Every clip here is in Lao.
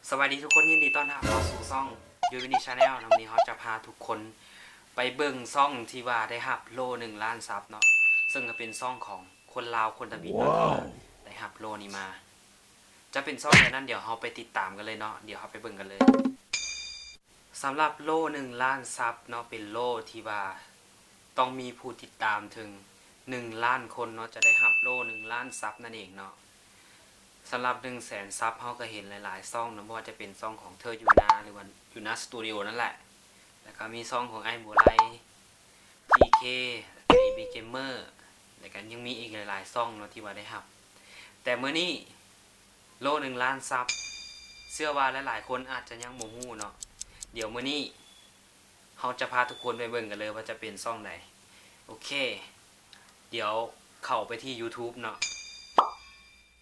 ສະບາຍດີທຸກຄົນ, ຍິນດີຕ້ອນຮັບເຂົ້າສູ່ຊ່ອງ ຢູຍວິນນີ ແຊນແນວ. ນຳນີ້ເຮົາຈະພາທຸກຄົນໄປເບິ່ງຊ່ອງທີ່ວ່າໄດ້ຮັບໂລ່ໜຶ່ງລ້ານຊັບເນາະ, ເຊິ່ງກໍເປັນຊ່ອງຂອງຄົນລາວຄົນທຳອິດເນາະ ທີ່ວ່າໄດ້ຮັບໂລ່ນີ້ມາ. ຈະເປັນຊ່ອງໃດນັ້ນ ດຽວເຮົາໄປຕິດຕາມກັນເລີຍເນາະ, ດຽວເຮົາໄປເບິ່ງກັນເລີຍ. ສຳລັບໂລ່ໜຶ່ງລ້ານຊັບເນາະ ເປັນໂລ່ທີ່ວ່າຕ້ອງມີຜູ້ຕິດຕາມເຖິງໜຶ່ງລ້ານຄົນເນາະ ຈະໄດ້ຮັບໂລ່ໜຶ່ງລ້ານຊັບນັ້ນເອງເນາະ. ສຳລັບໜຶ່ງແສນຊັບ ເຮົາກໍເຫັນຫຼາຍໆຊ່ອງເນາະ, ບໍ່ວ່າຈະເປັນຊ່ອງຂອງເທີຢູ່ນາ ຫຼືວ່າຢູ່ນາສະຕູດິໂອນັ້ນແຫຼະ, ແລ້ວກໍມີຊ່ອງຂອງອ້າຍບົວໄລ ທີເຄ ເອບີເກມເມີ ແລ້ວກໍຍັງມີອີກຫຼາຍໆຊ່ອງເນາະ ທີ່ວ່າໄດ້ຮັບ. ແຕ່ມື້ນີ້ ໂລ່ໜຶ່ງລ້ານຊັບ ເຊື່ອວ່າຫຼາຍໆຄົນອາດຈະຍັງບໍ່ຮູ້ເນາະ. ດຽວມື້ນີ້ເຮົາຈະພາທຸກຄົນໄປເບິ່ງກັນເລີຍວ່າຈະເປັນຊ່ອງໃດ. ໂອເຄ ດຽວເຂົ້າໄປທີ່ຢູທູບເນາະ,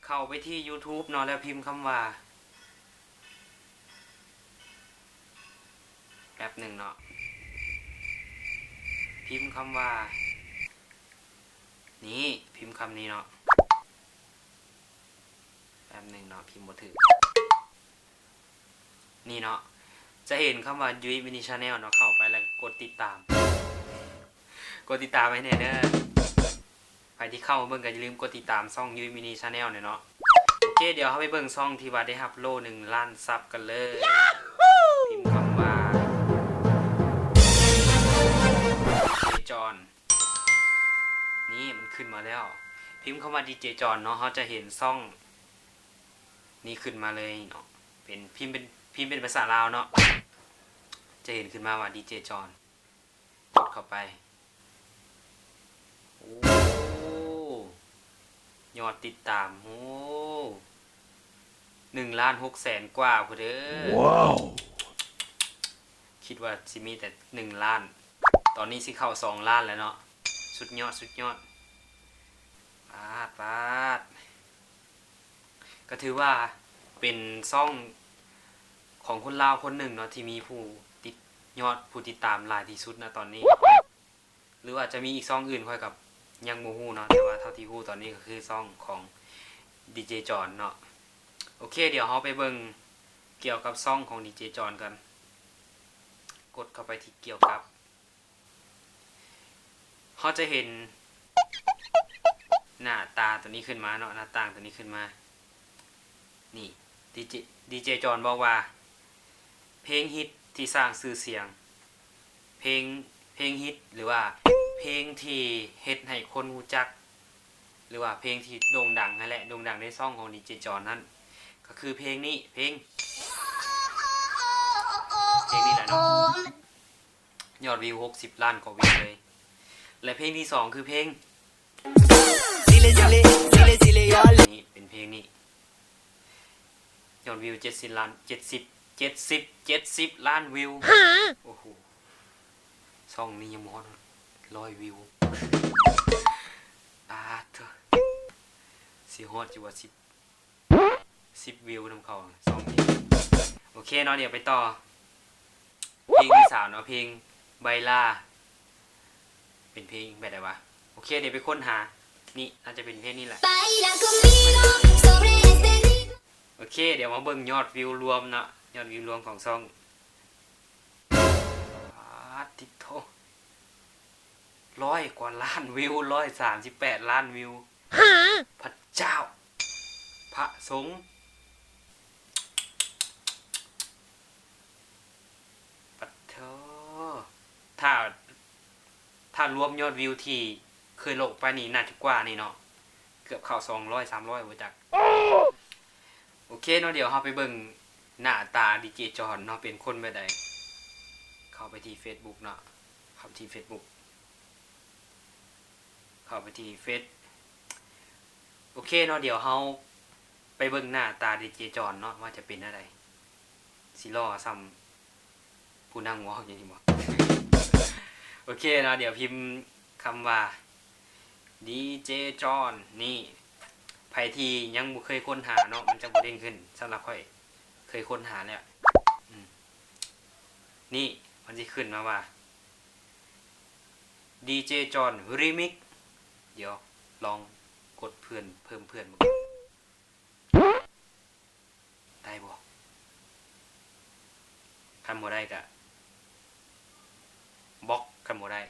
ເຂົ້າໄປທີ່ຢູທູບເນາະ ແລ້ວພິມຄຳວ່າ ແປັບໜຶ່ງເນາະ, ພິມຄຳວ່າ ນີ້ ພິມຄຳນີ້ເນາະ. ແປັບໜຶ່ງເນາະ, ພິມບໍ່ຖືກ. ນີ້ເນາະ, ຈະເຫັນຄຳວ່າ ຢູຍວິນນີ ແຊນແນວ ເນາະ, ເຂົ້າໄປແລ້ວກົດຕິດຕາມ, ກົດຕິດຕາມໃຫ້ແດ່ເດີ. ໃຜທີ່ເຂົ້າມາເບິ່ງກໍຢ່າລືມກົດຕິດຕາມຊ່ອງ ຢູຍວິນນີ ແຊນແນວ ແດ່ເນາະ. ໂອເຄ ດຽວເຮົາໄປເບິ່ງຊ່ອງທີ່ວ່າໄດ້ຮັບໂລ່ໜຶ່ງລ້ານຊັບກັນເລີຍ. ພິມຄຳວ່າ ດີເຈ ຈອນ. ນີ້ ມັນຂຶ້ນມາແລ້ວ, ພິມຄຳວ່າ ດີເຈ ຈອນ ເນາະ, ເຮົາຈະເຫັນຊ່ອງນີ້ຂຶ້ນມາເລີຍເນາະ, ເປັນ ພິມເປັນ ພິມເປັນພາສາລາວເນາະ, ຈະເຫັນຂຶ້ນມາວ່າ ດີເຈ ຈອນ. ກົດເຂົ້າໄປ. ໂອ້ ຍອດຕິດຕາມ ໂອ້ ໜຶ່ງລ້ານຫົກແສນກວ່າພຸ້ນເດີ. ວ້າວ ຄິດວ່າຊິມີແຕ່ໜຶ່ງລ້ານ, ຕອນນີ້ຊິເຂົ້າສອງລ້ານແລ້ວເນາະ. ສຸດຍອດ ສຸດຍອດ. ປາດ ປາດ. ກໍຖືວ່າເປັນຊ່ອງຂອງຄົນລາວຄົນໜຶ່ງເນາະ ທີ່ມີຜູ້ຕິດ ຍອດຜູ້ຕິດຕາມຫຼາຍທີ່ສຸດນະຕອນນີ້. ຫຼືວ່າຈະມີອີກຊ່ອງອື່ນ ຂ້ອຍກໍຍັງບໍ່ຮູ້ເນາະ, ແຕ່ວ່າເທົ່າທີ່ຮູ້ຕອນນີ້ກໍຄືຊ່ອງຂອງ ດີເຈ ຈອນ ເນາະ. ໂອເຄ ດຽວເຮົາໄປເບິ່ງກ່ຽວກັບຊ່ອງຂອງ ດີເຈ ຈອນ ກ່ອນ. ກົດເຂົ້າໄປທີ່ກ່ຽວກັບ. ເຮົາຈະເຫັນໜ້າຕາຕົວນີ້ຂຶ້ນມາເນາະ, ໜ້າຕ່າງຕົວນີ້ຂຶ້ນມາ. ນີ້ ດີເຈ ດີເຈ ຈອນ ບອກວ່າ ເພງຮິດທີ່ສ້າງຊື່ສຽງ, ເພງ ເພງຮິດ ຫຼືວ່າເພງທີ່ເຮັດໃຫ້ຄົນຮູ້ຈັກ ຫຼືວ່າເພງທີ່ໂດ່ງດັງຫັ້ນແຫຼະ, ໂດ່ງດັງໃນຊ່ອງຂອງ ດີເຈ ຈອນ ນັ້ນ ກໍຄືເພງນີ້, ເພງ ເພງນີ້ແຫຼະເນາະ. ຍອດວິວຫົກສິບລ້ານກວ່າວິວເລີຍ. ແລະເພງທີສອງຄືເພງ ນີ້ ເປັນເພງນີ້ ຍອດວິວເຈັດສິບລ້ານ ເຈັດສິບ ເຈັດສິບ ເຈັດສິບລ້ານວິວ. ໂອ້ໂຫ ຊ່ອງນີ້ຍັງບໍ່ຮອດຮ້ອຍວິວ. ປາດໂທ້ ຊິຮອດຢູ່ວ່າສິບ ສິບວິວນຳເຂົາຊ່ອງນີ້. ໂອເຄເນາະ, ດຽວໄປຕໍ່ເພງທີສາມເນາະ, ເພງ Baila ເປັນເພງແບບໃດວະ? ໂອເຄ ດຽວໄປຄົ້ນຫາ. ນີ້ ໜ້າຈະເປັນເພງນີ້ແຫຼະ. ໂອເຄ ດຽວມາເບິ່ງຍອດວິວລວມເນາະ, ຍອດວິວລວມຂອງຊ່ອງ. ປາດຕິໂທ ຮ້ອຍກວ່າລ້ານວິວ, ຮ້ອຍສາມສິບແປດລ້ານວິວ. ພະເຈົ້າ ພະສົງ ປະໂທ ຖ້າ ຖ້າລວມຍອດວິວທີ່ເຄີຍລົງໄປນີ້ ໜ້າຈະກວ່ານີ້ເນາະ, ເກືອບເຂົ້າສອງຮ້ອຍ ສາມຮ້ອຍ ບໍ່ຈັກ. ໂອເຄເນາະ, ດຽວເຮົາໄປເບິ່ງໜ້າຕາ ດີເຈ ຈອນ ເນາະ ເປັນຄົນແບບໃດ. ເຂົ້າໄປທີ່ເຟສບຸກເນາະ, ເຂົ້າໄປທີ່ເຟສບຸກ ເຂົ້າໄປທີ່ເຟສ. ໂອເຄເນາະ, ດຽວເຮົາໄປເບິ່ງໜ້າຕາ ດີເຈ ຈອນ ເນາະ ວ່າຈະເປັນແນວໃດ, ຊິຫຼໍ່ສ່ຳຜູ້ນັ່ງເວົ້າຢູ່ນີ້ບໍ່? ໂອເຄເນາະ, ດຽວພິມຄຳວ່າ ດີເຈ ຈອນ ນີ້. ໃຜທີ່ຍັງບໍ່ເຄີຍຄົ້ນຫາເນາະ, ມັນຈະບໍ່ເດ້ງຂຶ້ນ. ສຳລັບຂ້ອຍເຄີຍຄົ້ນຫາແລ້ວ. ອືມ ນີ້ ມັນຊິຂຶ້ນມາວ່າ ດີເຈ ຈອນ ຣີມິກ. ດຽວລອງກົດເພື່ອນ ເພີ່ມເພື່ອນເບິ່ງ ໄດ້ບໍ່? ຄັນບໍ່ໄດ້ກະບລັອກ ຄັນບໍ່ໄດ້.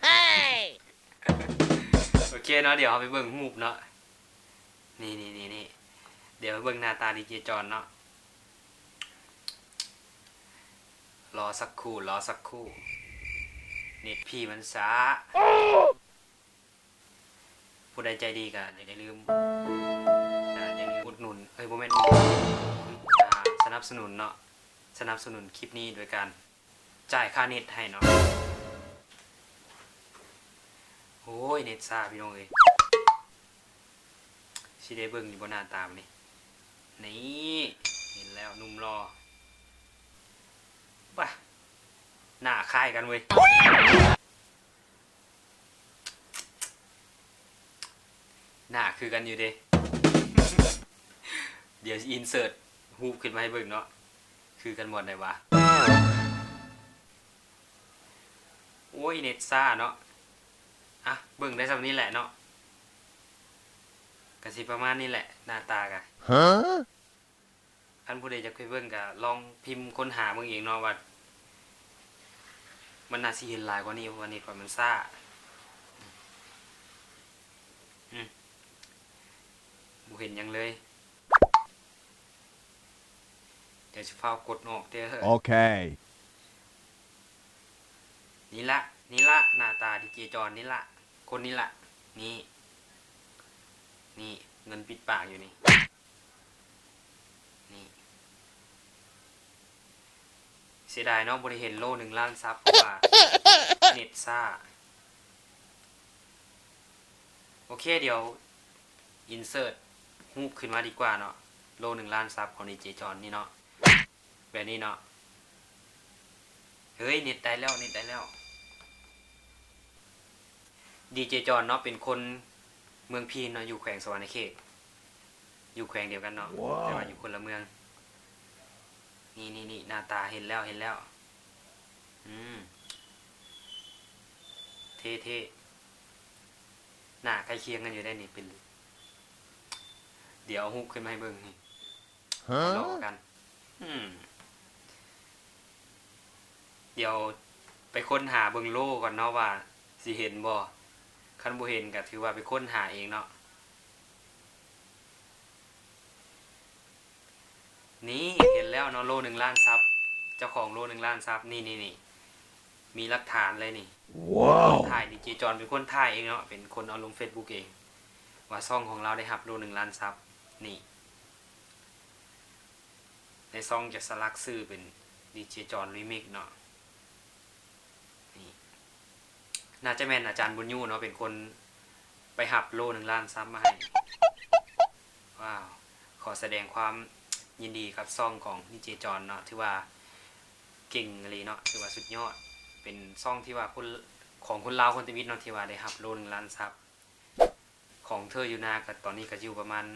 ໂອເຄເນາະ ດຽວເຮົາໄປເບິ່ງຮູບເນາະ. ນີ້ໆໆ ດຽວໄປເບິ່ງໜ້າຕາດີເຈຈອນເນາະ. ລໍສັກຄູ່ ລໍສັກຄູ່ ເນັດພີ່ມັນຊ້າ. ຜູ້ໃດໃຈດີກໍຢ່າລືມ ຢ່າລືມອຸດໜູນ ເອີຍ ບໍ່ແມ່ນອຸດໜູນ ອ່າ ສະໜັບສະໜູນເນາະ, ສະໜັບສະໜູນຄລິບນີ້ໂດຍການ ຈ່າຍຄ່າເນັດໃຫ້ເນາະ. ໂອ້ຍ ເນັດຊ້າພີ່ນ້ອງເອີຍ. ຊິໄດ້ເບິ່ງຢູ່ບໍ່ໜ້າຕາມື້ນີ້? ນີ້ ເຫັນແລ້ວ ໜຸ່ມຫຼໍ່. ປະ ໜ້າຄ້າຍກັນເວີຍ. ໜ້າຄືກັນຢູ່ເດ. ດຽວຊິອິນເສີດຮູບຂຶ້ນມາໃຫ້ເບິ່ງເນາະ. ຄືກັນບ່ອນໃດວະ? ໂອ້ຍ ເນັດຊ້າເນາະ. ອ່ະ ເບິ່ງໄດ້ສ່ຳນີ້ແຫຼະເນາະ. ກະຊິປະມານນີ້ແຫຼະ ໜ້າຕາກະ. ຮະ? ຄັນຜູ້ໃດຢາກໄປເບິ່ງກະລອງພິມຄົ້ນຫາເບິ່ງເອງເນາະ ວ່າມັນໜ້າຊິເຫັນຫຼາຍກວ່ານີ້ ເພາະວ່າເນັດຂ້ອຍມັນຊ້າ. ອືມ ບໍ່ເຫັນຫຍັງເລີຍ. ດຽວຊິຟ້າວກົດອອກເດີ້. ໂອເຄ ນີ້ລະ ນີ້ລະ ໜ້າຕາດີເຈຈອນນີ້ລະ ຄົນນີ້ລະ. ນີ້ ນີ້ ເງິນປິດປາກຢູ່ນີ້. ນີ້ ເສຍດາຍເນາະ ບໍ່ໄດ້ເຫັນໂລໜຶ່ງລ້ານຊັບ ເພາະວ່າເນັດຊ້າ. ໂອເຄ ດຽວອິນເສີດຮູບຂຶ້ນມາດີກວ່າເນາະ. ໂລໜຶ່ງລ້ານຊັບຂອງດີເຈຈອນນີ້ເນາະ. ແບບນີ້ເນາະ. ເຮີ້ຍ ເນັດໄດ້ແລ້ວ ເນັດໄດ້ແລ້ວ. ດີເຈຈອນເນາະ ເປັນຄົນເມືອງພີນເນາະ ຢູ່ແຂວງສະຫວັນນະເຂດ ຢູ່ແຂວງດຽວກັນເນາະ ແຕ່ວ່າຢູ່ຄົນລະເມືອງ. ນີ້ໆໆ ໜ້າຕາເຫັນແລ້ວ ເຫັນແລ້ວ. ອືມ ເທ່ໆ ໜ້າໃກ້ຄຽງກັນຢູ່ໄດ໋ນີ້. ເປັນ ດຽວເອົາຮູບຂຶ້ນມາໃຫ້ເບິ່ງນີ້. ຮະ? ລໍກັນ. ອືມ ດຽວໄປຄົ້ນຫາເບິ່ງໂລກ່ອນເນາະ ວ່າຊິເຫັນບໍ່. ຄັນບໍ່ເຫັນກໍຖືວ່າໄປຄົ້ນຫາເອງເນາະ. ນີ້ ເຫັນແລ້ວເນາະ ໂລໜຶ່ງລ້ານຊັບ ເຈົ້າຂອງໂລໜຶ່ງລ້ານຊັບ. ນີ້ໆໆ ມີຫຼັກຖານເລີຍນີ້. ວ້າວ ເປັນຄົນຖ່າຍ ດີເຈຈອນເປັນຄົນຖ່າຍເອງເນາະ ເປັນຄົນເອົາລົງເຟສບຸກເອງ ວ່າຊ່ອງຂອງລາວໄດ້ຮັບໂລໜຶ່ງລ້ານຊັບ. ນີ້ ໃນຊ່ອງຈະສະຫຼັກຊື່ເປັນ ດີເຈຈອນ ຣີມິກເນາະ. ນີ້ ໜ້າຈະແມ່ນອາຈານບຸນຍູເນາະ ເປັນຄົນໄປຮັບໂລໜຶ່ງລ້ານຊັບມາໃຫ້. ວ້າວ ຂໍສະແດງຄວາມຍິນດີກັບຊ່ອງຂອງດີເຈຈອນເນາະ ຖືວ່າເກັ່ງອີ່ຫຼີເນາະ ຖືວ່າສຸດຍອດ. ເປັນຊ່ອງທີ່ວ່າຄົນ ຂອງຄົນລາວຄົນທຳອິດເນາະ ທີ່ວ່າໄດ້ຮັບໂລໜຶ່ງລ້ານຊັບ. ຂອງເທີຢູ່ນາກໍຕອນນີ້ກໍຢູ່ປະມານ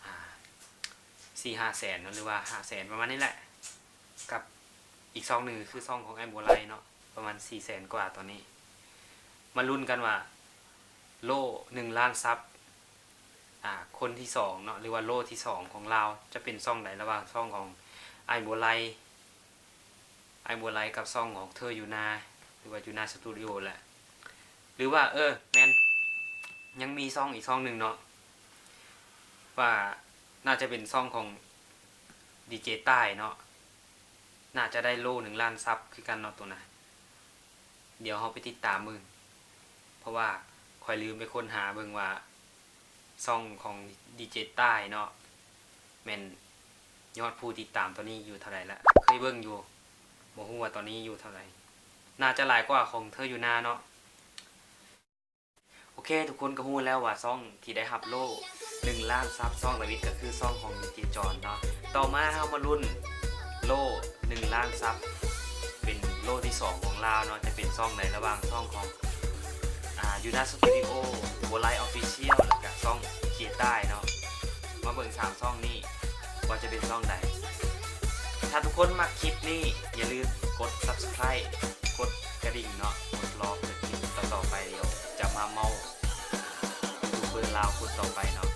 ອ່າ ສີ່ຫ້າແສນເນາະ ຫຼືວ່າຫ້າແສນປະມານນີ້ແຫຼະ ກັບອີກຊ່ອງໜຶ່ງຄືຊ່ອງຂອງອ້າຍບົວໄລເນາະ ປະມານສີ່ແສນກວ່າຕອນນີ້. ມາລຸ້ນກັນວ່າໂລໜຶ່ງລ້ານຊັບ ອ່າ ຄົນທີສອງເນາະ ຫຼືວ່າໂລທີສອງຂອງລາວ ຈະເປັນຊ່ອງໃດ ລະຫວ່າງຊ່ອງຂອງອ້າຍບົວໄລ ອ້າຍບົວໄລກັບຊ່ອງຂອງເທີຢູ່ນາ ຫຼືວ່າຢູ່ນາສະຕູດິໂອແຫຼະ ຫຼືວ່າ ເອີ ແມ່ນ ຍັງມີຊ່ອງອີກຊ່ອງໜຶ່ງເນາະ ວ່າໜ້າຈະເປັນຊ່ອງຂອງດີເຈຕ້າຍເນາະ ໜ້າຈະໄດ້ໂລໜຶ່ງລ້ານຊັບຄືກັນເນາະ ໂຕນະ. ດຽວເຮົາໄປຕິດຕາມເບິ່ງ ເພາະວ່າຂ້ອຍລືມໄປຄົ້ນຫາເບິ່ງວ່າ ຊ່ອງຂອງດີເຈຕ້າຍເນາະ ແມ່ນຍອດຜູ້ຕິດຕາມຕອນນີ້ຢູ່ເທົ່າໃດລະ? ເຄີຍເບິ່ງຢູ່ ບໍ່ຮູ້ວ່າຕອນນີ້ຢູ່ເທົ່າໃດ ໜ້າຈະຫຼາຍກວ່າຂອງເທີຢູ່ນາເນາະ. ໂອເຄ ທຸກຄົນກໍຮູ້ແລ້ວວ່າຊ່ອງທີ່ໄດ້ຮັບໂລ່ໜຶ່ງລ້ານຊັບ ຊ່ອງທຳອິດກໍຄືຊ່ອງຂອງດີເຈຈອນເນາະ. ຕໍ່ມາເຮົາມາລຸ້ນໂລ່ໜຶ່ງລ້ານຊັບ ເປັນໂລ່ທີສອງຂອງລາວເນາະ ຈະເປັນຊ່ອງໃດ ລະຫວ່າງຊ່ອງຂອງ ອ່າ ຢູນາສະຕູດິໂອ ໂບໄລອອບຟິຊຽວ ແລ້ວກະຊ່ອງເຈຕ້າຍເນາະ. ມາເບິ່ງສາມຊ່ອງນີ້ວ່າຈະເປັນຊ່ອງໃດ. ຖ້າທຸກຄົນມັກຄລິບນີ້ ຢ່າລືມກົດຊັບສະໄຄຣບ໌ ກົດກະດິ່ງເນາະ ກົດລໍເພື່ອຄລິບຕໍ່ໆໄປ ດຽວຈະມາເມົາຢູທູບເບີລາວຄົນຕໍ່ໄປເນາະ.